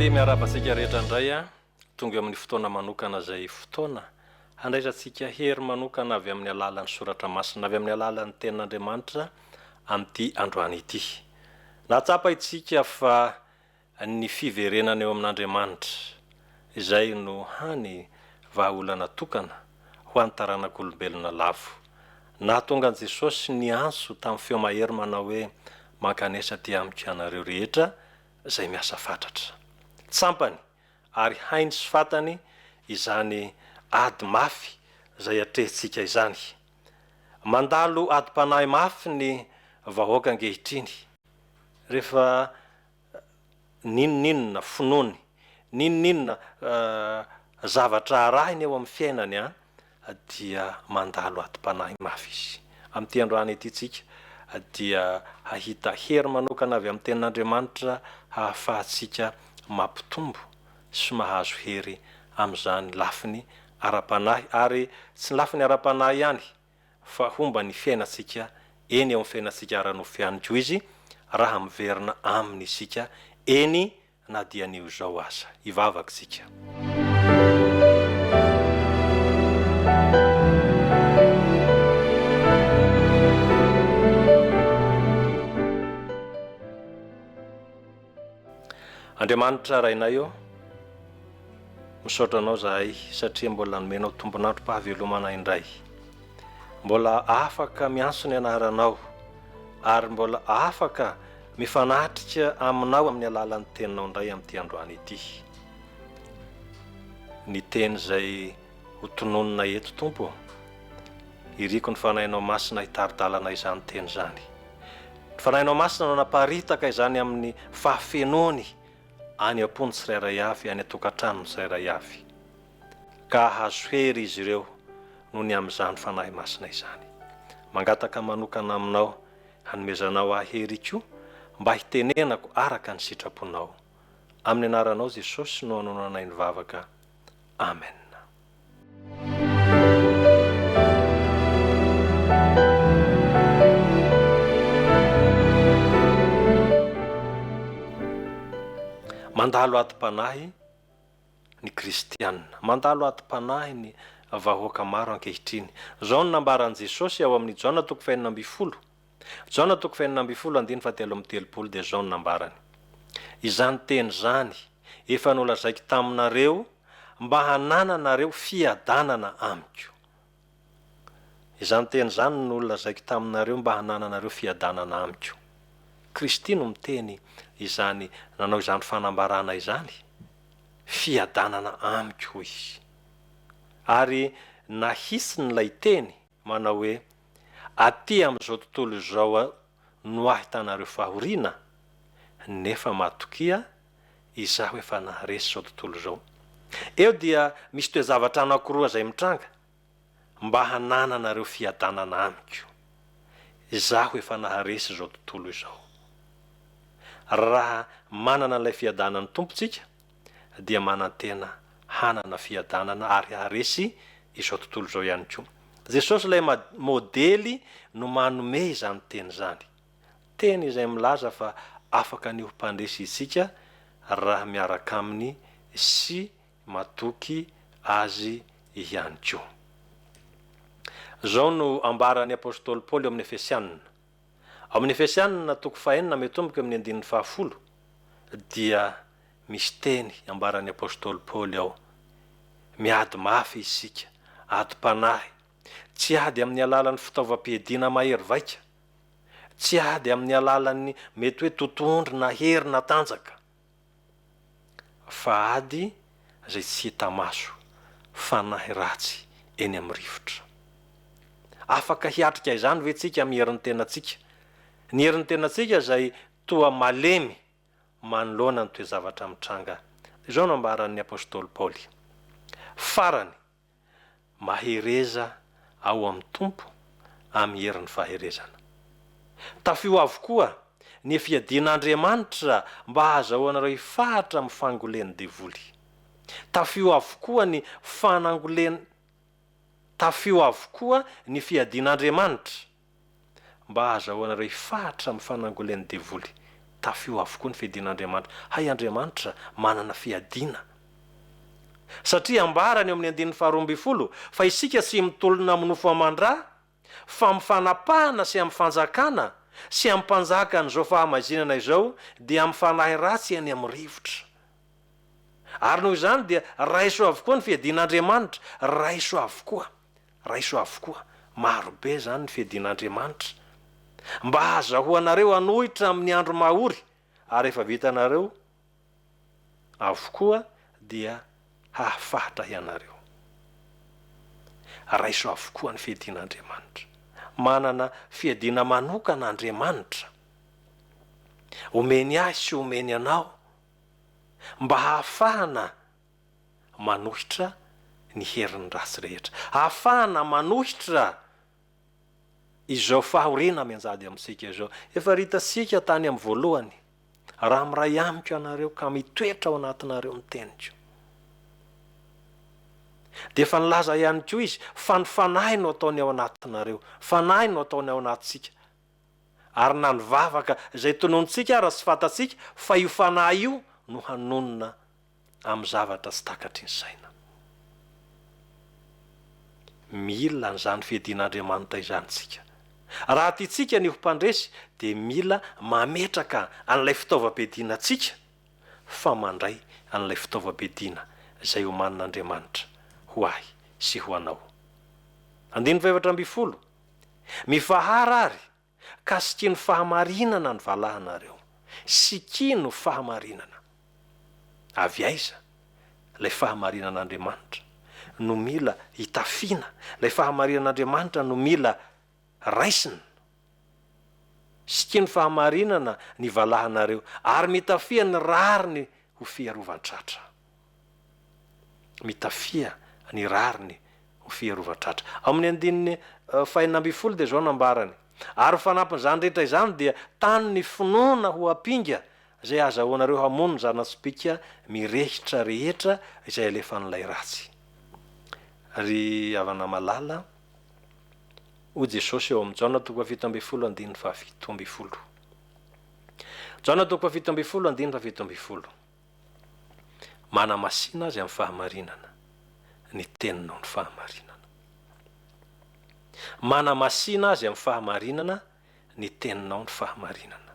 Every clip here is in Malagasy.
Faly miarahaba antsika rehetra indray a, tonga eo amin'ny fotoana manokana izay fotoana handraisantsika hery manokana avy amin'ny alalan'ny soratra masina, avy amin'ny alalan'ny tenin'Andriamanitra amin'ity androany ity. Nahatsapa isika fa ny fiverenana eo amin'Andriamanitra, izay no hany vahaolana tokana ho an'ny taranak'olombelona lavo. Nahatonga an'i Jesosy niantso tamin'ny feo mahery manao hoe, Mankanesa aty amiko ianareo rehetra izay miasa fatratra. Tsampany ary hainy sy fantany izany ady mafy izay atrehintsika izany. Mandalo adim-panahy mafy ny vahoaka ankehitriny. Rehefa n'inon'inona finoany, n'inon'inona zavatra arahiny eo amin'ny fiainany dia mandalo adim-panahy mafy izy. Amin'ity androany ity tsika dia hahita hery manokana avy amin'ny tenin'Andriamanitra hahafahantsika mampitombo sy mahazo hery amin'izany lafiny ara-panahy ary tsy ny lafiny ara-panahy ihany fa homba ny fiainantsika eny eo amin'ny fiainantsika ara-nofo ihany koa Izy raha miverina Aminy isika, eny na dia anio izao aza. Hivavaka isika. Andriamanitra Rainay ô, misaotra Anao zahay satria mbola nomenao tombon'androm-pahavelomana indray. Mbola afaka miantso ny anaranao ary mbola afaka mifanatrika aminao amin'ny alalan'ny teninao indray amin'ity androany ity. Ny teny izay ho tononina eto Tompo ô, iriko ny Fanahinao Masina hitari-dalana izany teny izany. Ny Fanahinao Masina no hanaparitaka izany amin'ny fahafenoany any am-pon'ny tsirairay avy, any an-tokantranon'ny tsirairay avy. Ka hahazo hery izy ireo noho ny amin'izany Fanahy Masina izany. Mangataka manokana Aminao hanomezanao ahy hery koa mba hitenenako araka ny sitraponao. Amin'ny anaranao Jesosy no anononanay ny vavaka. Amen. Mandalo adim-panahy ny kristiana. Mandalo adim-panahy ny vahoaka maro ankehitriny. Izao no nambaran'i Jesosy ao amin'ny Jaona toko fahenina ambin'ny folo. Jaona toko fahenina ambin'ny folo andininy fahatelo amby telopolo dia izao no nambarany, Izany teny izany efa nolazaiko taminareo mba hanananareo fiadanana amiko. Izany teny izany no nolazaiko taminareo mba hanananareo fiadanana amiko. Kristy no miteny izany, nanao izany fanambarana izany, Fiadanana amiko, hoy Izy. Ary nahitsiny ilay teny manao hoe, Aty amin'izao tontolo izao no ahitanareo fahoriana, nefa matokia, Izaho efa naharesy izao tontolo izao. Eo dia misy toe-javatra anankiroa izay mitranga, mba hanananareo fiadanana amiko. Izaho efa naharesy izao tontolo izao. Raha manana an'ilay fiadanan'ny Tompo tsika, dia manantena hanana fiadanana ary haharesy izao tontolo izao ihany koa. Jesosy ilay modely no manome izany teny izany. Teny izay milaza fa afaka ny ho mpandresy isika raha miaraka Aminy sy matoky Azy ihany koa. Izao no ambaran'ny apostoly Paoly ao amin'ny Efesianina. Ao amin'ny Efesianina toko fahenina miatomboka eo amin'ny andininy fahafolo dia misy teny ambaran'ny apostoly Paoly ao, Miady mafy isika, adim-panahy, tsy ady amin'ny alalan'ny fitaovam-piadiana mahery vaika, Tsy ady amin'ny alalan'ny mety hoe totohondry na hery na tanjaka, fa ady izay tsy hita maso, fanahy ratsy eny amin'ny rivotra. Afaka hiatrika izany ve tsika amin'ny herin'ny tenantsika? Ny herin'ny tenantsika izay toa malemy manoloana ny toe-javatra mitranga. Izao no ambaran'ny apostoly Paoly, Farany, Mahereza ao amin'ny Tompo amin'ny herin'ny faherezana. Tafio avokoa ny fiadian'Andriamanitra mba hahazahoanareo hifahatra amin'ny fangolen'ny devoly. Tafio avokoa ny fanangolen Tafio avokoa ny fiadian'Andriamanitra mba hahazahoanareo hifahatra amin'ny fanangolen'ny devoly. Tafio avokoa ny fiadian'Andriamanitra. Hay Andriamanitra manana fiadiana. Satria ambarany eo amin'ny andininy faharoa ambinifolo fa isika tsy mitolona amin'ny nofo aman-dra, fa amin'ny fanapahana sy amin'ny fanjakana sy amin'ny mpanjakan'izao fahamaizinana izao dia amin'ny fanahy ratsy eny amin'ny rivotra. Ary noho izany dia raiso avokoa ny fiadian'Andriamanitra, raiso avokoa, raiso avokoa. Maro be izany ny fiadian'Andriamanitra. Mba hahazahoanareo hanohitra amin'ny andro mahory, ary rehefa vitanareo avokoa dia hahafahatra hianareo. Raiso avokoa ny fiadian'Andriamanitra. Manana fiadiana manokana Andriamanitra. Omeny ahy sy omeny anao mba hahafahana manohitra ny herin'ny ratsy rehetra. Hahafahana manohitra izao fahoriana mianjady amintsika izao. Efa ritantsika tany amin'ny voalohany, Raha miray amiko ianareo ka mitoetra ao anatinareo ny teniko. Dia efa nilaza ihany koa izy fa ny Fanahy no ataony ao anatinareo. Fanahy no ataony ao anatintsika. Ary na ny vavaka izay tononintsika ara tsy fantatsika fa io Fanahy io no hanonona amin'ny zavatra tsy takatry ny saina. Mila an'izany fiadian'Andriamanitra izany isika. Raha tiantsika ny ho mpandresy dia mila mametraka an'ilay fitaovam-piadiana antsika fa mandray an'ilay fitaovam-piadiana izay omanin'Andriamanitra ho ahy sy ho anao. Andininy faha-14, Mifahara àry Ka sikino fahamarinana ny valahanareo. Sikino fahamarinana. Avy aiza? Ilay fahamarinan'Andriamanitra no mila itafiana, ilay fahamarinan'Andriamanitra no mila raisina. Sikino fahamarinana ny valahanareo, ary mitafia ny rariny ho fiarovan-tratra. Mitafia ny rariny ho fiarovan-tratra. Ao amin'ny andininy fahenina ambinifolo dia izao no ambarany, Ary ho fanampin'izany rehetra izany dia tano ny finoana ho ampinga izay ahazahoanareo hamono ny zana-tsipìka mirehitra rehetra izay alefan'ilay ratsy. Ry havana malala, hoy Jesosy ao amin'ny Jaona toko fahafito ambinifolo andininy fahafito ambinifolo. Jaona toko fahafito ambinifolo andininy fahafito ambinifolo. Manamasina azy amin'ny fahamarinana, ny teninao ny fahamarinana. Manamasina azy amin'ny fahamarinana, ny teninao ny fahamarinana.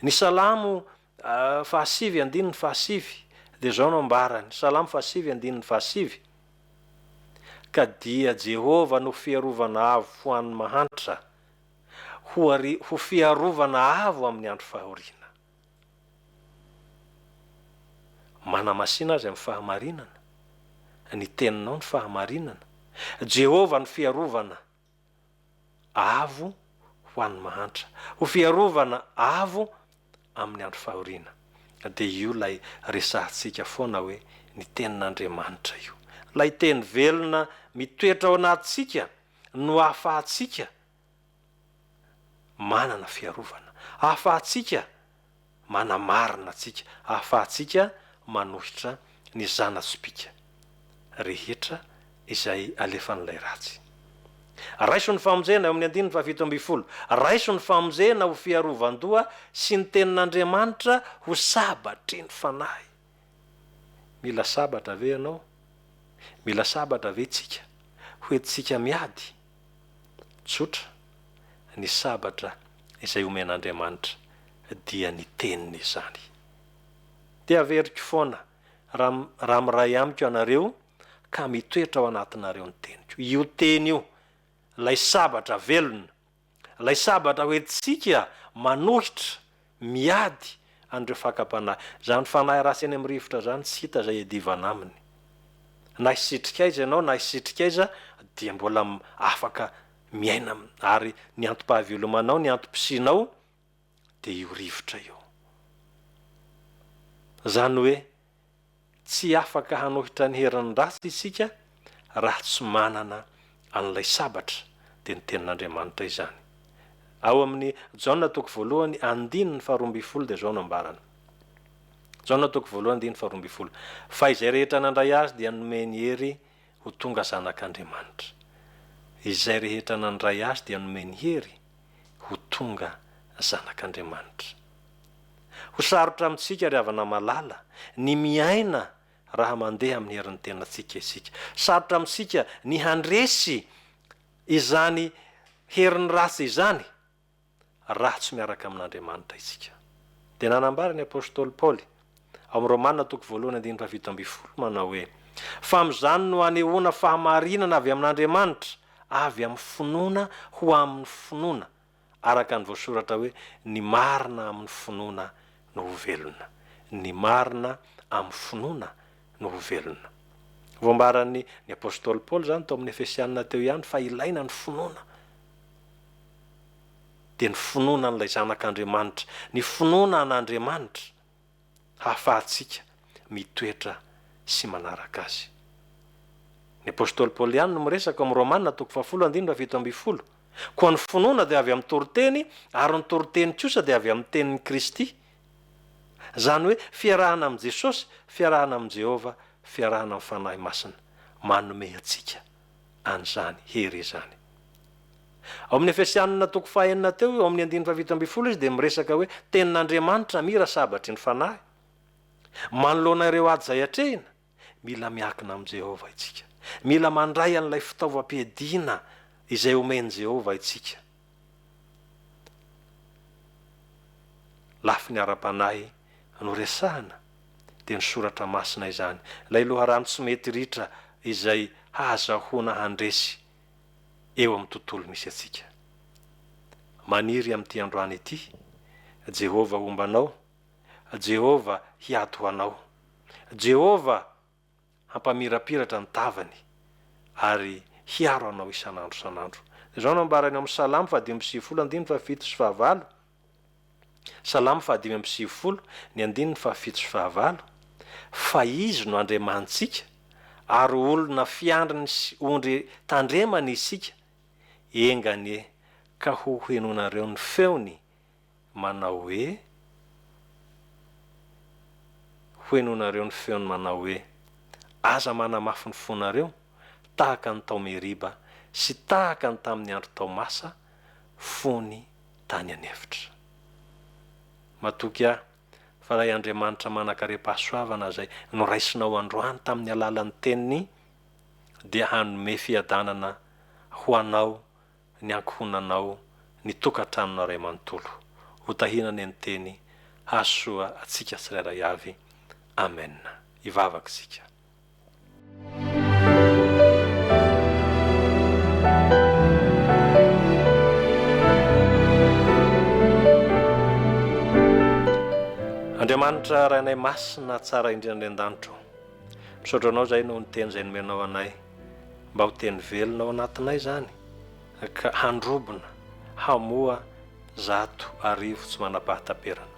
Ny Salamo fahasivy andininy fahasivy dia izao no ambarany, Salamo fahasivy andininy fahasivy, Ka dia Jehovah no fiarovana avo ho an'ny mahantra, ho ho fiarovana avo amin'ny andro fahoriana. Manamasina azy amin'ny fahamarinana. Ny teninao ny fahamarinana. Jehovah no fiarovana avo ho an'ny mahantra. Ho fiarovana avo amin'ny andro fahoriana. Dia io ilay resahantsika foana hoe ny tenin'Andriamanitra io. Ilay teny velona mitoetra ao anatintsika no ahafahantsika manana fiarovana, ahafahantsika manamarina antsika, ahafahantsika manohitra ny zana-tsipìka rehetra izay alefan'ilay ratsy. Raiso ny famonjena, eo amin'ny andininy fahafito ambinifolo, Raiso ny famonjena ho fiarovan-doha sy ny tenin'Andriamanitra ho sabatry ny fanahy. Mila sabatra ve ianao? Mila sabatra ve tsika hoentintsika miady? Tsotra, ny sabatra izay omen'Andriamanitra dia ny teniny izany. Dia averiko foana, raha raha miray amiko ianareo ka mitoetra ao anatinareo ny teniko. Io teny io, ilay sabatra velona, Ilay sabatra hoentintsika manohitra, miady an'ireo fakam-panahy. Izany fanahy ratsy eny amin'ny rivotra izany tsy hita izay iadivana aminy. Na hisitrika aiza ianao na hisitrika aiza dia mbola afaka miaina aminy. Ary ny antom-pahavelomanao, ny antom-pisianao dia io rivotra io. Izany hoe Tsy afaka hanohitra ny herin'ny ratsy isika raha tsy manana an'ilay sabatra, dia ny Tenin'Andriamanitra izany. Ao amin'ny Jaona toko voalohany andininy faharoa ambinifolo dia izao no ambarany. Jaona toko voalohany andininy faharoa ambinifolo, Fa izay rehetra nandray Azy dia nomeny hery ho tonga zanak'Andriamanitra. Izay rehetra nandray Azy dia nomeny hery ho tonga zanak'Andriamanitra. Ho sarotra amintsika ry havana malala ny miaina raha mandeha amin'ny herin'ny tenantsika isika. Sarotra amintsika ny handresy izany herin'ny ratsy izany raha tsy miaraka amin'Andriamanitra isika. Dia nanambara ny apostoly Paoly, ao amin'ny Romana toko voalohany andininy faha-17 manao hoe, Fa amin'izany no anehoana fahamarinana avy amin'Andriamanitra, avy amin'ny finoana ho amin'ny finoana, araka ny voasoratra hoe, Ny marina amin'ny finoana no ho velona. Ny marina amin'ny finoana no ho velona. Voambaran'ny ny apostoly Paoly izany tao amin'ny Efesianina teo ihany fa ilaina ny finoana. Dia ny finoana an'ilay Zanak'Andriamanitra, ny finoana an'Andriamanitra hahafahantsika mitoetra sy manaraka Azy. Ny apostoly Paoly ihany no miresaka ao amin'ny Romana toko fahafolo andininy faha-17. Koa ny finoana dia avy amin'ny toriteny, ary ny toriteny kosa dia avy amin'ny tenin'i Kristy. Izany hoe fiarahana amin'i Jesosy, fiarahana amin'i Jehovah, fiarahana amin'ny Fanahy Masina, manome antsika an'izany hery izany. Ao amin'ny Efesianina toko fahenina teo, eo amin'ny andininy faha-17 izy dia miresaka hoe tenin'Andriamanitra mira sabatry ny fanahy. Manoloana ireo ady izay atrehina, Mila miankina amin'i Jehovah isika. Mila mandray an'ilay fitaovam-piadiana izay omen'i Jehovah isika. Lafiny ara-panahy no resahina, dia ny Soratra Masina izany, ilay loharano tsy mety ritra izay hahazahoana handresy eo amin'ny tontolo misy antsika. Maniry amin'ity androany ity, Jehovah homba anao, Jehovah hiady ho anao. Jehovah hampamirapiratra ny tavany ary hiaro anao isan'andro isan'andro. Izao no ambarany ao amin'ny Salamo faha-95 andininy fahafito sy fahavalo, Salamo faha-95, ny andininy fahafito sy fahavalo, Fa Izy no Andriamanitsika, ary olona fiandriny sy ondry tandremany isika, enga anie ka ho henoinareo ny feony manao hoe, Ho henoinareo ny feony manao hoe, Aza manamafy ny fonareo tahaka ny tao Meriba sy tahaka ny tamin'ny andro tao Masa, fony tany an'efitra. Matoky aho fa ilay Andriamanitra manan-karem-pahasoavana izay noraisinao androany tamin'ny alalan'ny Teniny dia hanome fiadanana ho anao ny ankohonanao, ny tokantranonao iray manontolo. Ho tahiana anie ny Teny hahasoa antsika tsirairay avy. Amen. Hivavaka isika. Andriamanitra Rainay Masina tsara indrindra any an-danitra ô, misaotra Anao izahay noho ny Teny izay nomenao anay. Mba ho teny velona ao anatinay izany ka handrobona, hamoha 100 tsy manam-pahataperana.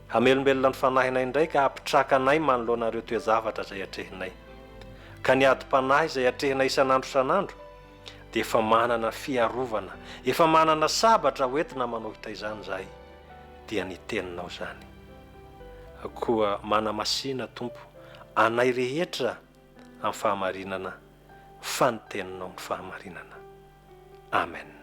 Hamelombelona ny fanahinay indray ka hampitraka anay manoloana ireo toe-javatra izay atrehinay. Ka ny adim-panahy izay atrehinay isan'andro isan'andro dia efa manana fiarovana, efa manana sabatra hoentina manohitra izany izahay, dia ny Teninao izany. Koa manamasina, Tompo, anay rehetra amin'ny fahamarinana fa ny teninao no fahamarinana. Amen.